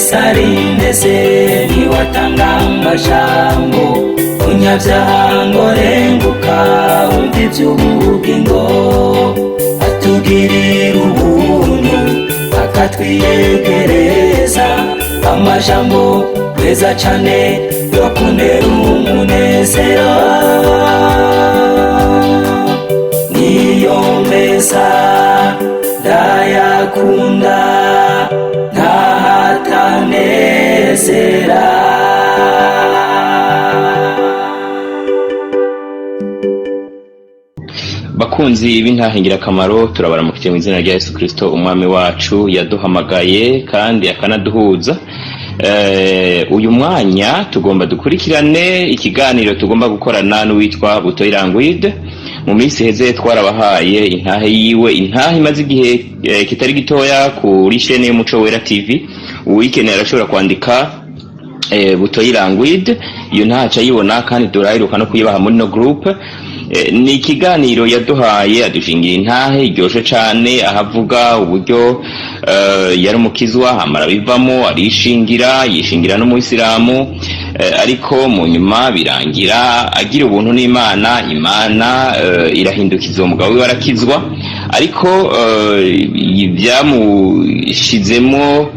Yesu ari ndetse ntiwatanga amajambo. Munyabyaha ngo renguka wumva iby'ubugingo, atugirira ubuntu akatwiyegereza amajambo meza cane yo kuntera umunezero. Niyo meza ndayakunda, ntahatanezera. Bakunzi b'intahe ngirakamaro, turabaramukije mu izina rya Yesu Kristo umwami wacu yaduhamagaye kandi akanaduhuza. Uyu mwanya tugomba dukurikirane ikiganiro tugomba gukorana n'uwitwa Butoyi Langwide. Mu minsi iheze twarabahaye intahe yiwe, intahe imaze igihe kitari gitoya kuri shene y'Umuco Wera TV. Uwikeneye arashobora kwandika Butoyi Langwide, iyo ntaco ayibona, kandi turaheruka no kuyibaha muri no groupe. Ni ikiganiro yaduhaye, adushingira intahe iryoshe cane, ahavuga uburyo yari umukizwa, hama arabivamo, arishingira, yishingira n'umuyisilamu, ariko mu nyuma birangira agira ubuntu n'Imana, Imana irahindukiza uwo mugabo wiwe arakizwa, ariko byamushizemo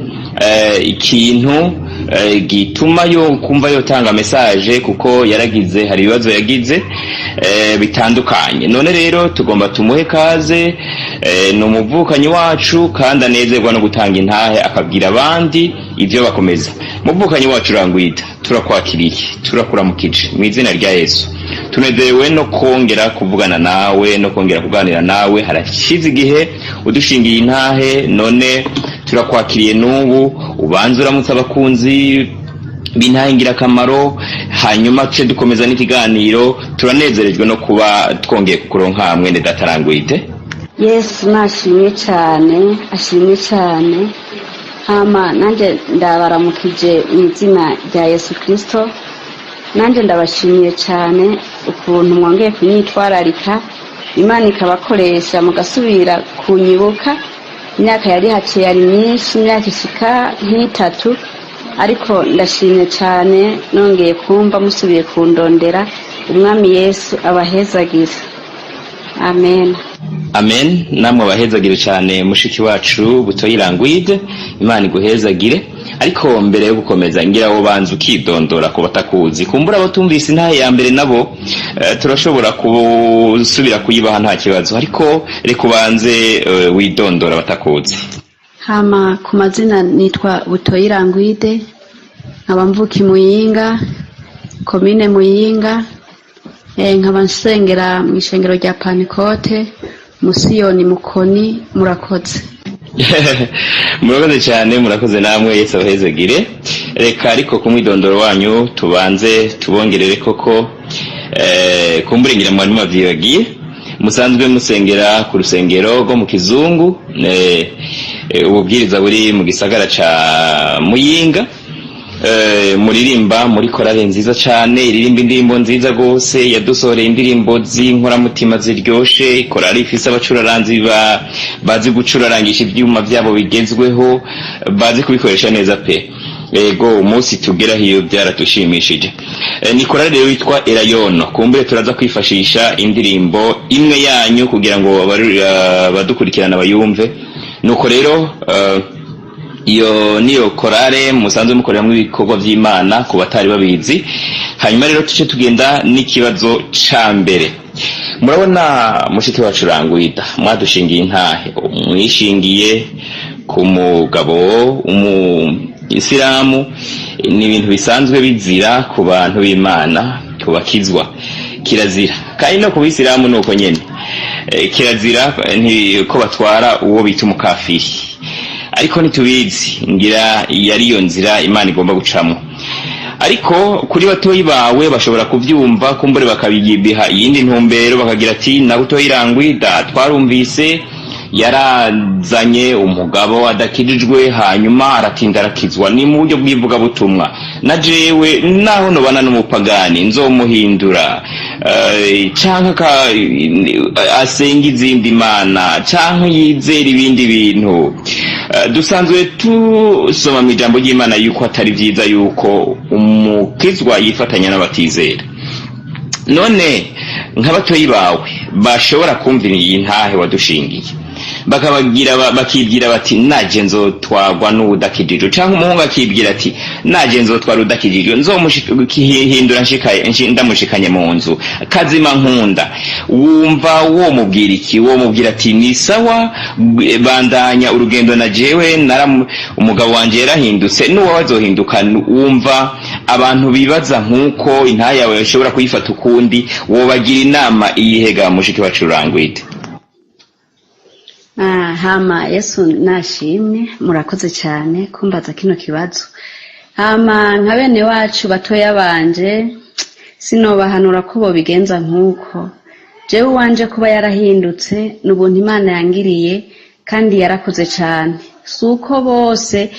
ikintu gituma yo kumva yotanga message, kuko yaragize hari ibibazo yagize bitandukanye. None rero tugomba tumuhe kaze, ni umuvukanyi wacu kandi anezerwa no gutanga intahe akabwira abandi ivyo bakomeza. Muvukanyi wacu Rangwida, turakwakiriye, turakuramukije mu izina rya Yesu. Tunezerewe no kongera kuvugana nawe no kongera kuganira nawe. Harashize igihe udushingiye intahe, none turakwakiriye n'ubu. Ubanza uramutse abakunzi b'intahe ngirakamaro, hanyuma tuce dukomeza n'ikiganiro. Turanezerejwe no kuba twongeye kukuronka, mwene data Rangwide. Yesu nashimwe cyane, ashimwe cyane. Hama nanjye ndabaramukije mu izina rya Yesu Kirisito. Nanjye ndabashimiye cyane ukuntu mwongeye kunyitwararika, Imana ikabakoresha mugasubira kunyibuka. Imyaka yari haciye yari myinshi, imyaka ishika nk'itatu, ariko ndashimye cyane nongeye kumva musubiye kundondera. Umwami Yesu abahezagire, amen. Amen, namwe abahezagire cyane, mushiki wacu Butoyi Langwide, Imana iguhezagire. Ariko mbere yo gukomeza, ngira wo banza ukidondora ku batakuzi, kumbura abatumvise intahe ya mbere nabo, turashobora gusubira kuyibaha nta kibazo, ariko reka ubanze widondora batakuzi. Hama ku mazina nitwa Butoyi Langwide, nkaba mvuka i Muyinga, komine Muyinga, nkaba nsengera mu ishengero rya Panikote Musiyoni Mukoni. Murakoze. Murakoze cyane, murakoze namwe, Yesu abahezagire. Reka ariko ku mwidondoro wanyu tubanze tubongerere koko, kumbure ngira mwari mwavyibagiye, musanzwe musengera ku rusengero rwo mu Kizungu, ububwiriza buri mu gisagara ca Muyinga, muririmba muri korale nziza cane, iririmba indirimbo nziza gose, yadusohoreye indirimbo z'inkoramutima ziryoshe. Korale ifise abacuraranzi bazi gucurarangisha ivyuma vyabo bigezweho, bazi kubikoresha neza pe. Ego, umunsi tugera hiyo byaratushimishije. Ni korale rero yitwa Erayono. Kumbure turaza kwifashisha indirimbo imwe yanyu kugira ngo abadukurikirana bayumve. Nuko rero iyo niyo korale musanzwe mukoreramwo ibikorwa vy'Imana ku batari babizi. Hanyuma rero tuce tugenda n'ikibazo ca mbere. Murabona mushiki wacu Rangwida, mwadushingiye intahe, mwishingiye ku mugabo w'umuyisilamu, ni ibintu bisanzwe bizira ku bantu b'Imana, ku bakizwa kirazira, kandi no ku bisilamu nuko nyene. Kirazira ko batwara uwo bita umukafiri, ariko ntitubizi, ngira yari iyo nzira Imana igomba gucamwo. Ariko kuri batoyi bawe bashobora kuvyumva, kumbure bakabiha iyindi ntumbero, bakagira ati: "Na Butoyi Rangwida twarumvise yarazanye umugabo adakijijwe, hanyuma aratinda arakizwa, ni mu buryo bw'ivugabutumwa, na jewe naho nobana n'umupagani nzomuhindura." Canke asenga izindi mana canke yizera ibindi bintu. Dusanzwe tusoma mu ijambo ry'Imana yuko atari vyiza yuko umukizwa yifatanya n'abatizera. None nk'abatoyi bawe bashobora kumvira iyi ntahe wadushingiye, bakabagira bakibwira bati: "Naje nzotwarwa n'uwudakijijwe", canke umuhungu akibwira ati: "Naje nzotwara udakijijwe, nzomuhindura ndamushikanye mu nzu, kazima nkunda", wumva womubwira iki? Womubwira ati: "Ni sawa, bandanya urugendo, na jewe umugabo wanje yarahindutse, n'uwawe azohinduka"? Wumva abantu bibaza nk'uko intahe yawe bashobora kuyifata ukundi, wobagira inama iyihega, mushiki wacu Rangwide? Ah, hama Yesu nashimwe. Murakoze cyane kumbaza kino kibazo. Hama nka bene wacu batoya banje, sinobahanura ko bobigenza nk'uko jewe uwanje. Kuba yarahindutse ni ubuntu Imana yangiriye kandi yarakoze cyane. Si uko bose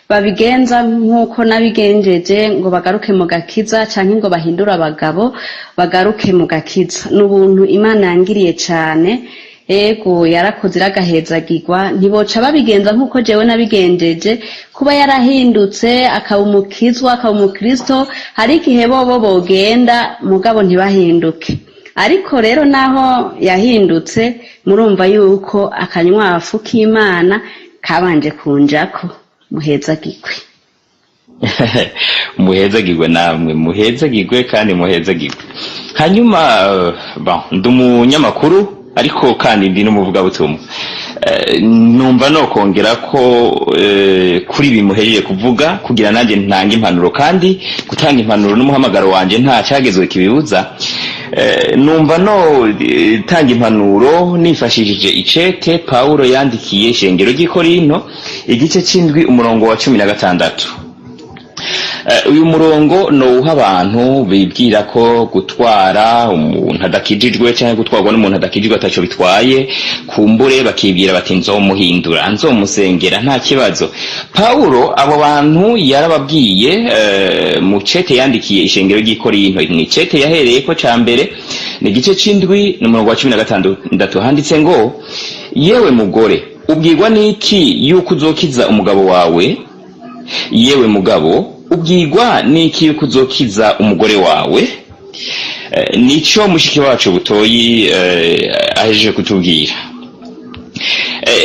babigenza nk'uko nabigenjeje ngo bagaruke mu gakiza canke ngo bahindure abagabo bagaruke mu gakiza. Ni ubuntu Imana yangiriye cyane. Ego, yarakoze, iragahezagirwa. Ntiboca babigenza nk'uko jewe nabigenjeje. Kuba yarahindutse akaba umukizwa, akaba umukristo, hari igihe bobo bogenda mugabo ntibahinduke. Ariko rero naho yahindutse, murumva yuko akanywafu k'Imana kabanje kunjako. Muhezagirwe. Muhezagirwe namwe, muhezagirwe kandi muhezagirwe. Hanyuma bon, ndi umunyamakuru ariko kandi ndi n'umuvugabutumwa. Numva nokongera ko kuri ibi muhejeje kuvuga kugira nanjye ntange impanuro, kandi gutanga impanuro n'umuhamagaro wanje, nta cyagezwe kibibuza. Numva no tanga impanuro nifashishije icete Paulo yandikiye ishengero ry'i Korinto, igice c'indwi, umurongo wa 16. Uyu murongo nowuha abantu bibwira ko gutwara umuntu adakijijwe cyangwa gutwarwa n'umuntu adakijijwe ataco bitwaye, kumbure bakibwira bati: "Nzomuhindura, nzomusengera, nta kibazo." Paulo abo bantu yarababwiye mu cete yandikiye ishengero ry'i Korinto, ni cete yahereye ko ca mbere, ni igice c'indwi n'umurongo wa 16, handitse ngo: "Yewe mugore, ubwirwa n'iki yuko uzokiza umugabo wawe? Yewe mugabo, ubwirwa n'iki yuko uzokiza umugore wawe?" Nico mushiki wacu Butoyi ahejeje kutubwira.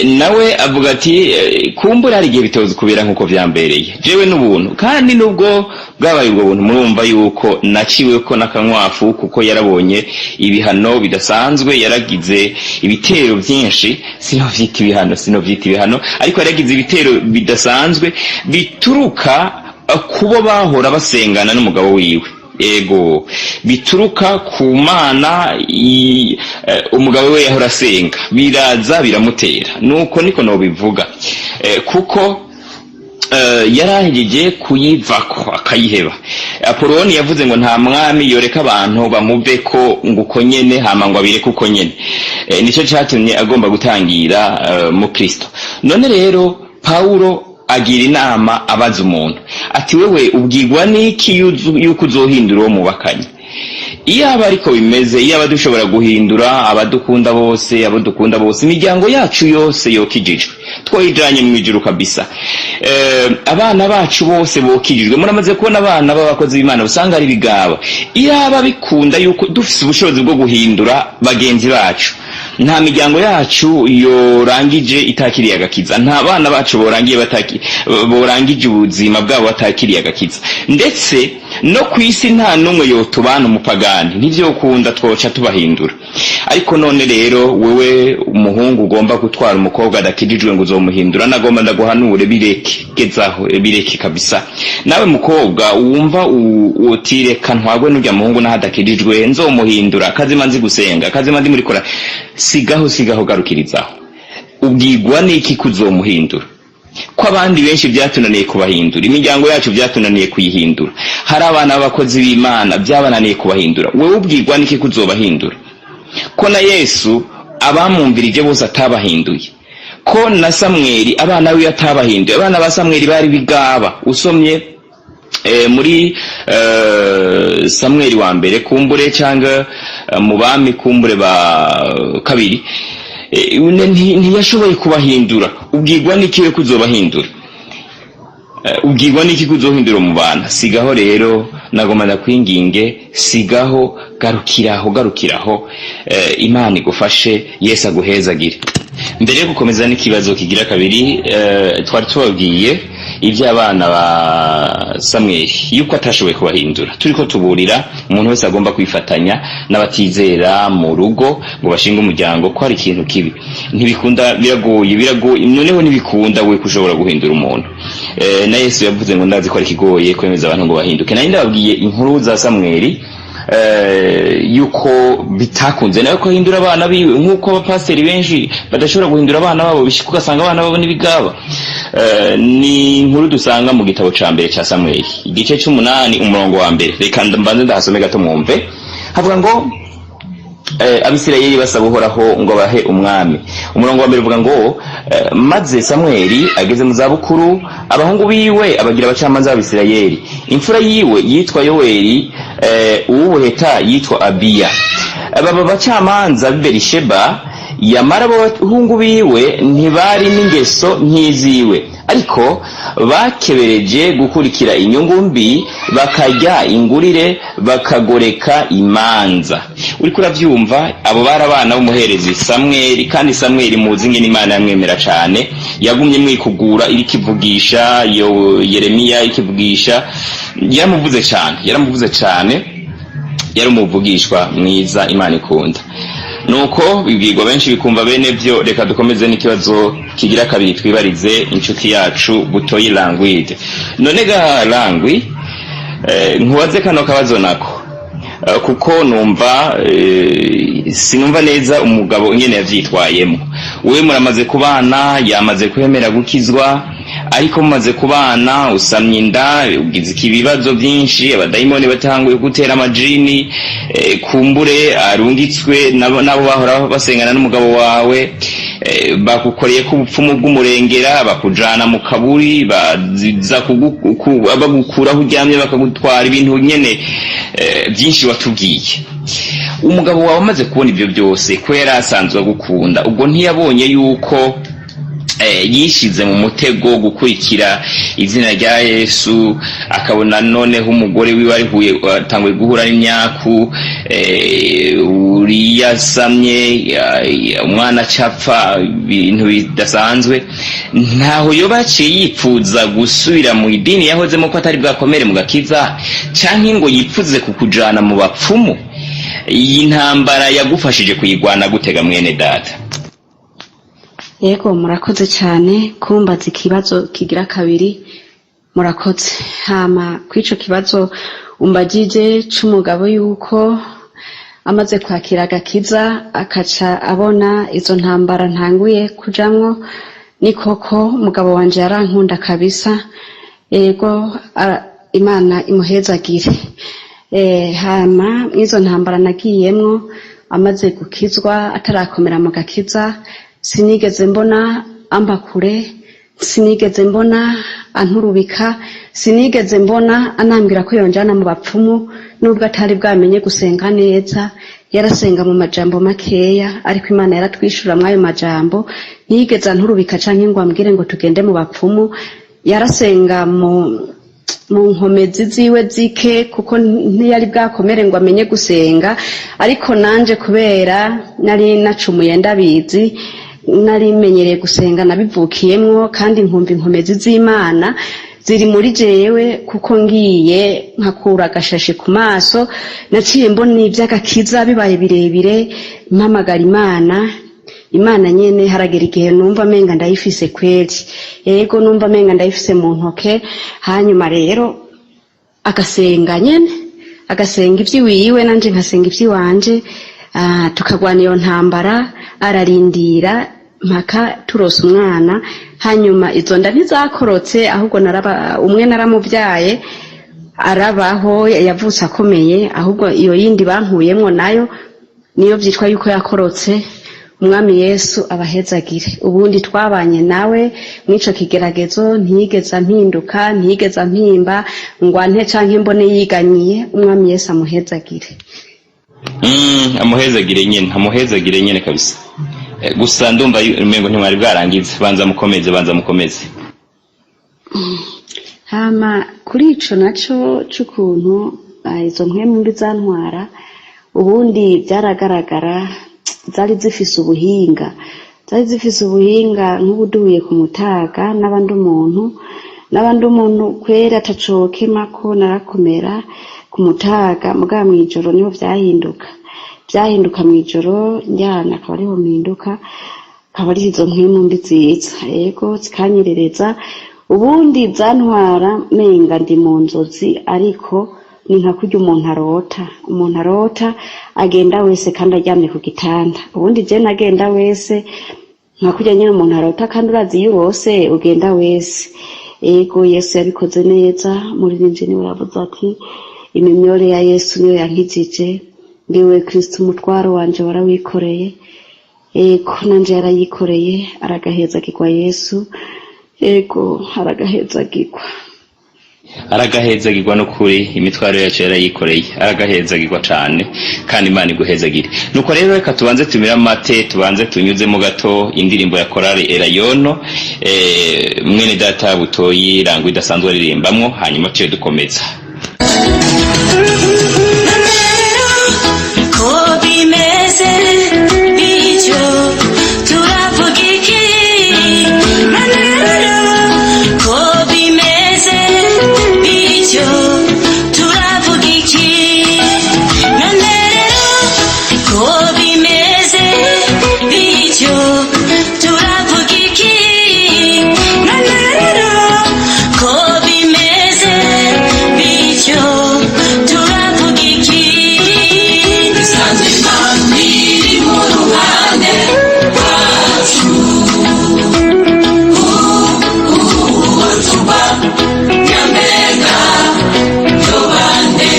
Nawe avuga ati: "Kumbura hari igihe bitoza kubera nk'uko vyambereye jewe n'ubuntu." Kandi nubwo bwabaye ubwo buntu, murumva yuko naciwe ko n'akanywafu, kuko yarabonye ibihano bidasanzwe, yaragize ibitero byinshi. Sinovyita ibihano, sinovyita ibihano, ariko yaragize ibitero bidasanzwe bituruka kubo bahora basengana n'umugabo wiwe. Ego, bituruka ku Mana umugabo we yahora asenga, biraza biramutera. Nuko niko nobivuga, kuko yarahejeje kuyivako akayiheba. Apoloni yavuze ngo nta mwami yoreka abantu bamuveko ngo uko nyene, hama ngo abireke uko nyene. Nico catumye agomba gutangira mu Kristo. None rero Paulo agira inama, abaza umuntu ati: "Wewe ubwirwa n'iki yuko uzohindura uwo mubakanye?" Iyaba ariko bimeze, iyaba dushobora guhindura abadukunda bose, abo dukunda bose, imiryango yacu yose yokijijwe, twoyijanye mu ijuru kabisa. Abana bacu bose bokijijwe. Muramaze kubona abana b'abakozi b'Imana usanga ari bigaba. Iyaba bikunda yuko dufise ubushobozi bwo guhindura bagenzi bacu, nta miryango yacu yorangije itakiriye agakiza, nta bana bacu borangiye bataki, borangije ubuzima bwabo batakiriye agakiza. Ndetse no ku isi nta n'umwe yotubana umupagani, ntivyokunda, twoca tubahindura. Ariko none rero wewe umuhungu ugomba gutwara umukobwa adakijijwe ngo uzomuhindura, nagomba ndaguhanure: bireke, gezaho bireke kabisa. Nawe mukobwa wumva utireka ntwagwe n'urya muhungu naho adakijijwe, nzomuhindura, kazima nzi gusenga, kazima ndi muri kora, sigaho, sigaho, garukirizaho. Ubwirwa n'iki kuzomuhindura, ko abandi benshi byatunaniye kubahindura? Imiryango yacu byatunaniye kuyihindura, hari abana b'abakozi b'Imana byabananiye kubahindura. Wewe ubwirwa n'iki kuzobahindura, ko na Yesu abamwumvirije bose atabahinduye, ko na Samweli abana biwe atabahinduye? Abana ba Samweli bari bigaba. Usomye muri Samweli wa mbere kumbure cyangwa Mu bami kumbure ba kabiri, ntiyashoboye kubahindura. Ubwirwa n'iki we kuzobahindura? Ubwirwa n'iki kuzohindura mu bana? Sigaho rero, nagomba ndakwinginge, sigaho, garukiraho, garukiraho. Imana igufashe, Yesu aguhezagire. Mbere yo gukomeza n'ikibazo kigira kabiri, twari tubabwiye iby'abana ba Samweli, yuko atashoboye kubahindura. Turiko tuburira umuntu wese agomba kwifatanya n'abatizera mu rugo ngo bashinge umuryango ko hari ikintu kibi. Ntibikunda, biragoye, biragoye. Noneho ntibikunda we kushobora guhindura umuntu. Na Yesu yavuze ngo ndazi ko ari kigoye kwemeza abantu ngo bahinduke. Nari ndababwiye inkuru za Samweli, yuko bitakunze nawe ko ahindura abana biwe, nk'uko abapasiteri benshi badashobora guhindura abana babo, bishika ugasanga abana babo n'ibigaba. Ni inkuru dusanga mu gitabo ca mbere ca Samweli, igice c'umunani, umurongo wa mbere. Reka mbanze ndahasome gato mwumve. Havuga ngo Abisirayeli basaba Uhoraho ngo abahe umwami. Umurongo wa mbere uvuga ngo maze Samweli ageze mu zabukuru, abahungu biwe abagira abacamanza b'Abisirayeli. Imfura yiwe yitwa Yoweli, uw'ubuheta yitwa Abiya. Baba bacamanza b'i Berisheba. Yamara abo bahungu biwe ntibari n'ingeso nk'iziwe, ariko bakebereje gukurikira inyungu mbi, bakarya ingurire, bakagoreka imanza. Uriko uravyumva, abo bari abana b'umuherezi Samweli. Kandi Samweli muzi ingene Imana yamwemera cane, yagumye mwikugura irikivugisha yo Yeremiya ikivugisha. Yaramuvuze cane, yaramuvuze cane, yari umuvugishwa mwiza Imana ikunda. Nuko bibwirwa benshi bikumva bene byo. Reka dukomeze n'ikibazo kigira kabiri, twibarize inshuti yacu Butoyi Langwide. None ga Langwi, nkubaze kano kabazo nako, kuko numva sinumva neza umugabo ingene yavyitwayemo. Wewe muramaze kubana, yamaze kwemera gukizwa, ariko mumaze kubana usamye inda, ugize ibibazo byinshi, abadayimoni batanguye gutera amajini, kumbure arungitswe nabo bahora basengana n'umugabo wawe, bagukoreye ko ubupfumu bw'umurengera, bakujana mu kaburi, baza bagukuraho uryamye, bakagutwara ibintu nyene byinshi watubwiye. Umugabo wawe amaze kubona ibyo byose, ko yari asanzwe agukunda, ubwo ntiyabonye yuko yishize mu mutego wo gukurikira izina rya Yesu, akabona noneho umugore wiwe arihuye, atanguye guhura n'imyaku, uriyasamye, umwana acapfa, ibintu bidasanzwe? Ntaho yoba yaciye yipfuza gusubira mu idini yahozemo, ko atari bwakomere mu gakiza, canke ngo yipfuze kukujana mu bapfumu? Iyi ntambara yagufashije kuyigwana gutega, mwene data? Yego, murakoze cyane kumbaza ikibazo kigira kabiri, murakoze. Hama kw'ico kibazo umbagije c'umugabo, yuko amaze kwakira agakiza akaca abona izo ntambara ntanguye kujamwo, ni koko umugabo wanje yarankunda kabisa. Yego, Imana imuhezagire. Hama mw'izo ntambara nagiyemwo amaze gukizwa, atarakomera mu gakiza, sinigeze mbona amba kure, sinigeze mbona anturubika, sinigeze mbona anambwira ko yonjana mu bapfumu. Nubwo atari bwamenye gusenga neza, yarasenga mu majambo makeya, ariko Imana yaratwishura mw'ayo majambo. Ntiyigeze anturubika canke ngo ambwire ngo tugende mu bapfumu. Yarasenga mu nkomezi ziwe zike, kuko ntiyari bwakomere ngo amenye gusenga. Ariko nanje kubera nari nacumuye ndabizi, nari menyereye gusenga nabivukiyemwo, kandi nkumva inkomezi z'Imana ziri muri jewe, kuko ngiye nkakura agashashe ku maso, naciye mbona ivy'agakiza bibaye birebire. Mpamagara Imana, Imana nyene haragera igihe numva amenga ndayifise kweri. Yego, numva amenga ndayifise mu ntoke. Hanyuma rero agasenga nyene, agasenga ivy'iwiwe, nanje nkasenga ivy'iwanje, tukagwana iyo ntambara. Ararindira mpaka turose umwana. Hanyuma izo nda ntizakorotse, ahubwo naraba umwe naramubyaye, arabaho, yavutse akomeye. Ahubwo iyo yindi bankuyemwo nayo niyo vyitwa yuko yakorotse. Umwami Yesu abahezagire. Ubundi twabanye nawe mw'ico kigeragezo, ntiyigeze ampinduka, ntiyigeze ampimba ngo ante canke mbone yiganyiye. Umwami Yesu amuhezagire. Amuhezagire nyene, amuhezagire nyene kabisa. Gusa ndumva umengo ntimwari bwarangize. Banza mukomeze, banza mukomeze. Hama kuri ico naco c'ukuntu izo mpwemu mbi zantwara, ubundi byaragaragara, zari zifise ubuhinga, zari zifise ubuhinga. Nk'ubu duhuye ku mutaga n'abandi umuntu kwera atacokemako, narakomera ku mutaga, mugabo mw'ijoro niho vyahinduka. Mw'ijoro njyana akaba ariho mpinduka, akaba ari izo mpwemu mbi ziza, yego, zikanyerereza. Ubundi zantwara menga ndi mu nzozi, ariko ni nka kurya umuntu arota, umuntu arota agenda wese kandi aryamye ku gitanda. Ubundi je nagenda wese nka kurya nyene umuntu arota, kandi urazi iyo urose ugenda wese. Ego, Yesu yabikoze neza. Muririmbyi niwe yavuze ati: "Imimyore ya Yesu niyo yankijije, ngiwe Kristo umutwaro wanje warawikoreye." Ego, nanje yarayikoreye. Aragahezagirwa Yesu, ego, aragahezagirwa. Aragahezagirwa n'ukuri, imitwaro yacu yarayikoreye. Aragahezagirwa cane, kandi Imana iguhezagire. Nuko rero reka tubanze tumire amate, tubanze tunyuzemo gato indirimbo ya korali Erayono, mwene data Butoyi Rangwa idasanzwe aririmbamwo, hanyuma tuye dukomeza. Ko bimeze bityo, turavuga iki? None rero ko bimeze bityo, turavuga iki? None rero ko bimeze bityo, turavuga iki? None rero ko bimeze bityo, turavuga iki? Dusanzwe Imana iri mu ruhande rwacu, uwo tuba nyambega yobande.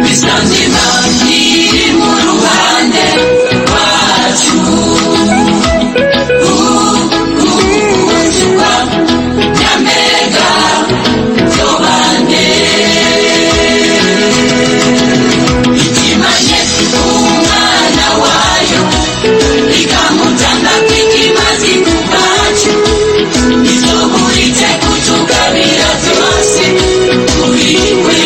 Bisanzwe Imana iri mu ruhande rwacu, uwo tuba nyambega yobande. Itimanye umwana wayo, ikamutanga kw'ikimazi ku bwacu, izoburitse kutugabira byose kuri we.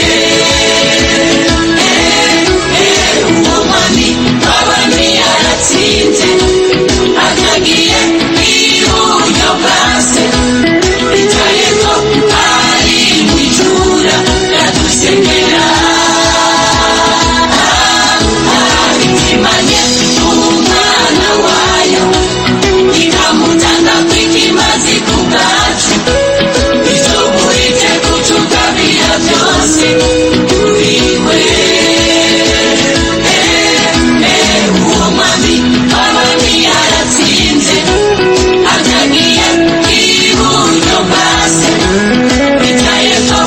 Uwo mwami w'abami yaratsinze, atagiye iburyo bwa se, itaye ko ari mw'ijuru, radusengera. Itimanye umwana wayo, ikamutanga kw'ikimazi ku bwacu, izoburitse kutugabira byose kuri we. Uwo mwami w'abami yaratsinze, atagiye iburyo bwa se, itaye ko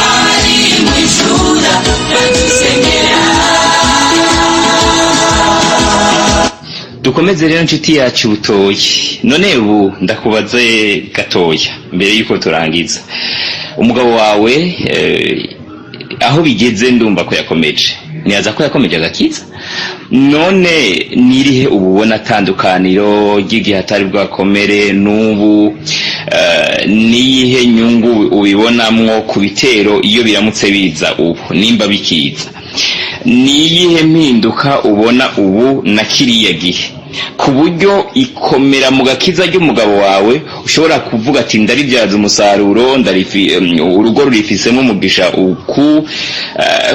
ari mw'ijuru, radusengera. Dukomeze rero, inshuti yacu Butoyi. None ubu ndakubaze gatoya mbere yuko turangiza: umugabo wawe, aho bigeze ndumva ko yakomeje, niyaza ko yakomeje agakiza. None nirihe ubu ubona atandukaniro ry'igihe atari bwakomere n'ubu? Niyihe nyungu ubibonamwo ku bitero iyo biramutse biza ubu, nimba bikiza? Niyihe mpinduka ubona ubu na kiriya gihe, ku buryo ikomera mu gakiza ry'umugabo wawe ushobora kuvuga ati: "Ndaribyaza umusaruro, urugo rurifisemo umugisha uku"?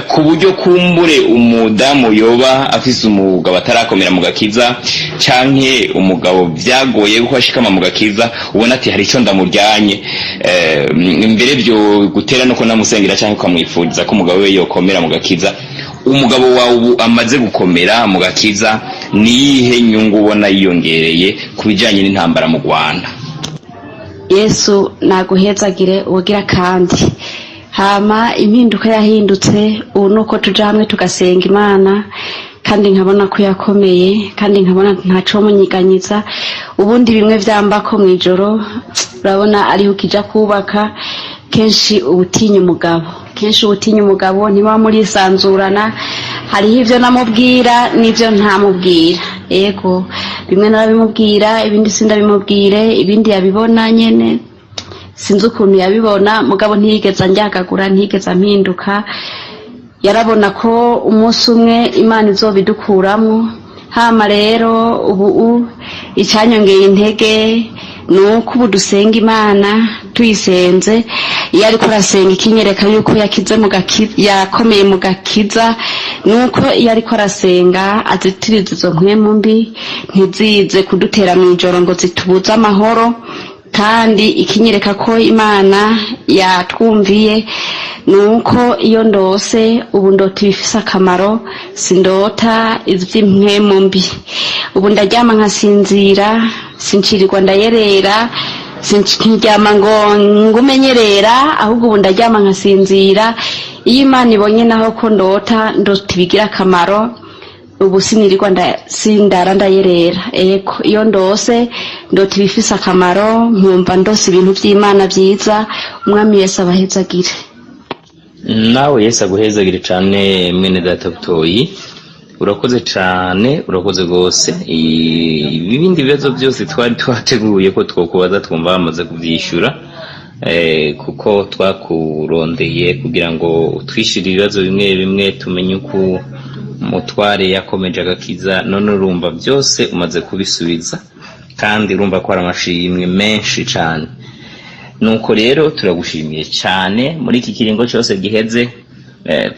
Ku buryo kumbure umudamu yoba afise umugabo atarakomera mu gakiza, canke umugabo vyagoye ko ashikama mu gakiza, ubona ati: "Hari ico ndamuryanye"? Mbere vyo gutera no kunamusengera canke ukamwifuriza ko umugabo we yokomera mu gakiza. Umugabo wawe ubu amaze gukomera mu gakiza, niyihe nyungu ubona yiyongereye ku bijanye n'intambara mu Rwanda? Yesu naguhezagire ubugira kandi. Hama impinduka yahindutse ubu nuko tuja hamwe tugasenga Imana, kandi nkabona ko yakomeye, kandi nkabona ntaco munyiganyiza. Ubundi bimwe vyambako mw'ijoro, urabona ariho ukija kubaka, kenshi ubutinya umugabo. Kenshi uba utinya umugabo, ntimuba murisanzurana. Hariho ibyo namubwira n'ibyo ntamubwira. Yego, bimwe narabimubwira, ibindi sindabimubwire. Ibindi yabibona nyene, sinzi ukuntu yabibona, mugabo ntiyigeze andyagagura, ntiyigeze ampinduka. Yarabona ko umunsi umwe Imana izobidukuramo. Hama rero ubu icyanyongeye intege ni uko ubu dusenga Imana. Tuyisenze, iyo ariko arasenga, ikinyereka yuko yakize mu gakiza, yakomeye mu gakiza, ni uko iyo ariko arasenga azitiriza izo mpwemu mbi, ntizize kudutera mu ijoro ngo zitubuze amahoro. Kandi ikinyereka ko Imana yatwumviye ni uko iyo ndose, ubu ndota ibifise akamaro, sindota ivy'impwemu mbi. Ubu ndaryama nkasinzira, sincirirwa ndayerera, nkiryama ngo ngumenyerera, ahubwo ubu ndaryama nkasinzira. Iyo Imana ibonye naho ko ndota, ndota ibigira akamaro. Ubu sinirirwa sindara ndayerera. Ego, iyo ndose, ndota ibifise akamaro, nkumva ndose ibintu vy'Imana vyiza. Umwami Yesu abahezagire. Nawe Yesu aguhezagire cyane, mwene data Butoyi. Urakoze cyane, urakoze rwose. Ibindi bibazo byose twari twateguye ko twokubaza, twumva bamaze kubyishyura, kuko twakurondeye kugira ngo utwishyure ibibazo bimwe bimwe, tumenye uko umutware yakomeje agakiza. None urumva byose umaze kubisubiza, kandi urumva ko hari amashimwe menshi cyane. Nuko rero turagushimiye cyane. Muri iki kiringo cyose giheze,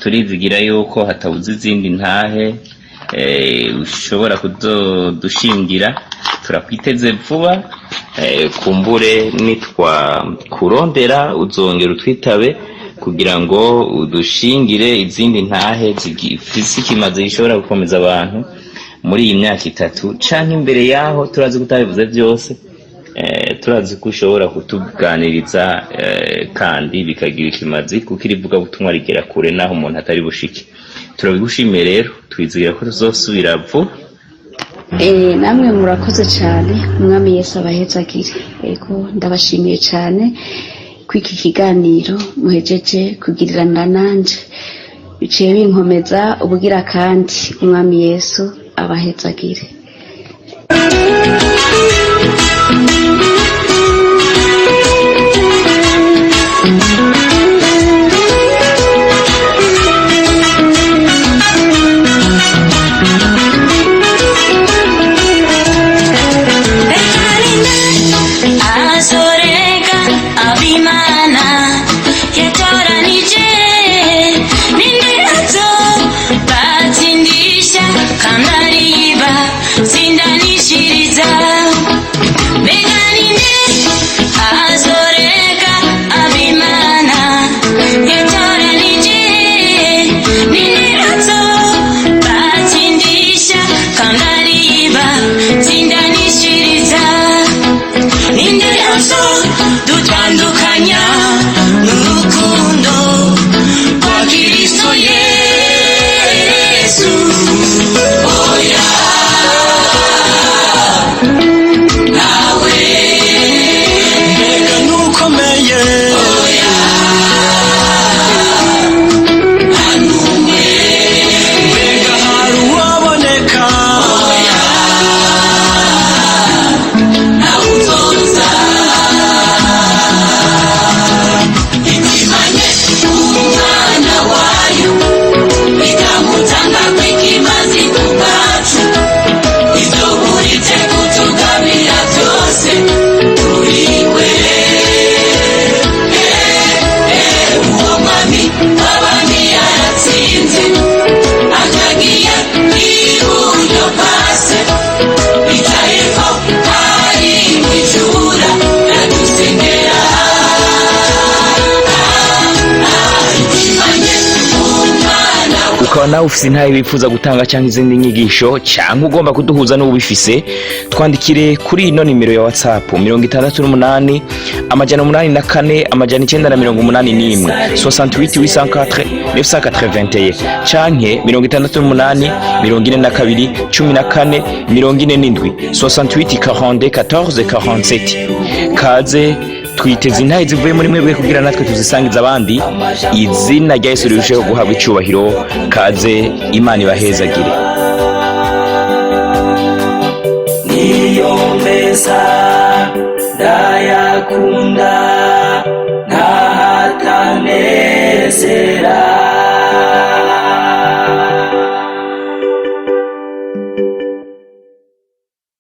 turizigira yuko hatabuze izindi ntahe ushobora kuzodushingira. Turakwiteze vuba. Kumbure nitwa kurondera, uzongera utwitabe kugira ngo udushingire izindi ntahe zifise ikimazi gishobora gukomeza abantu muri iyi myaka 3 canke imbere yaho. Turazi ko utabivuze byose, turazi ko ushobora kutuganiriza, kandi bikagira ikimazi, kuko irivugabutumwa rigera kure naho umuntu atari bushike. Turabigushimiye rero, twizigira ko tuzosubira vuba. Namwe murakoze cyane. Umwami Yesu abahezagire. Ego, ndabashimiye cyane ko iki kiganiro muhejeje kugirirana nanje biciye binkomeza ubugira kandi. Umwami Yesu abahezagire. Azorega abimana yatoranije, ninde azobatsindisha kandi ariba sindanishiriza? Mbega ninde azorega abimana yatoranije, ninde azobatsindisha kandi ariba sindanishiriza? Ninde azo dutandukanya n'urukundo rwa Kristo Yesu? Oya, nawe. Mbega nukomeye. Oya, ntanumwe. Mbega hari uwaboneka? Oya, nawe uzoza ikimanye umwana wayo ikamutanga kw'ikimazi ku bwacu, ibyo burite kutugabira byose turiwe. Uwo mwami w'abami yaratsinze, akagiye iburyo bwase, bicayeko ari mw'ijura, radusengera. Ikimanye umwana. Ukaba nawe ufise intahe wifuza gutanga cyangwa izindi nyigisho, cyangwa ugomba kuduhuza n'ubifise, twandikire kuri ino nimero ya WhatsApp: 68 804 981, 68 804 981, canke 68 42 14 47, 68 42 14 47. Kaze. Twiteze intahe zivuye muri mwebwe kugira natwe tuzisangize abandi, izina rya Yesu rirusheho guhabwa icubahiro. Kaze, Imana ibahezagire. Niyo meza ndayakunda, ntahatanezera.